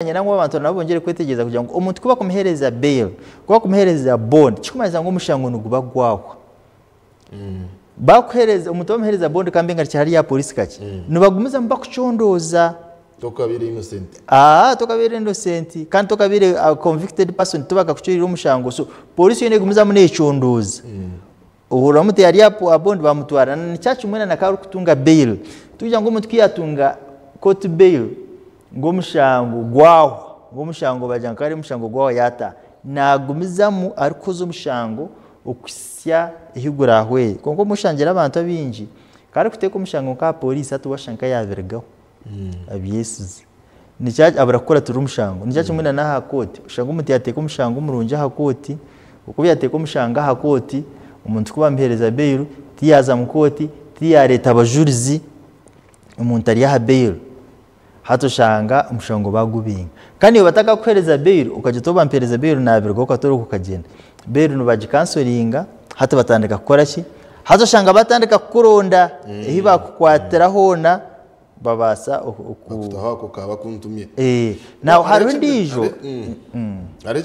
Niinyenda ngu abantu nabo bongyere kwetegyereza kugira ngu omuntu ku barikumuheereza bail, ku barikumuheereza bond, tikirikumanyisa ngu omushango niguba gwahwa. Bakuheereza, omuntu bamuheereza bond ka mbe ngarukire hariya aha pooriisi kakye, nibagumizamu bakucondooza. Tokabaire innocent. Aa, tokabaire innocent kandi tokabaire a convicted person, tibakakucweriire omushango. So pooriisi yoona egumizamu neecondooza. Ohurira omuntu yari aha bond bamutwara na nikyo kimwe na naka arikutunga bail. Tikugira ngu omuntu ku yatunga court bail ngu omushango gwahwa, ngu omushango bagira ngu kare omushango gwahwa yataaha. Nagumizamu arikuhoza omushango okuhitsya ahi gurahwere. Kwonka obumwe oshangire abantu abaingi ku arikuteeka omushango nka aha poriisi hati washusha nka yabirugaho abyesize. Nikyo abura kukuratira omushango. Nikyo kimwe na n'aha kooti. Oshange omuntu yaateeka omushango murungi aha kooti, oku yaateeka omushango aha kooti, omuntu ku bamuheereza bail, tiyaaza mu kooti, tiyaareeta abajurizi, omuntu ari aha bail. Hati oshanga omushango baagubinga. Kandi iwe batakakuheereza bail, okagira oti obu bampeereza bail naabirugaho okatoroka okagyenda. Bail nibagikansoringa, hati batandika kukora ki? Hati oshanga batandika kukuronda ehi baakukwatira hoona. Babaasa oku. Bakutaho ako ka bakuntumye. Now hariho endiijo. Hariho.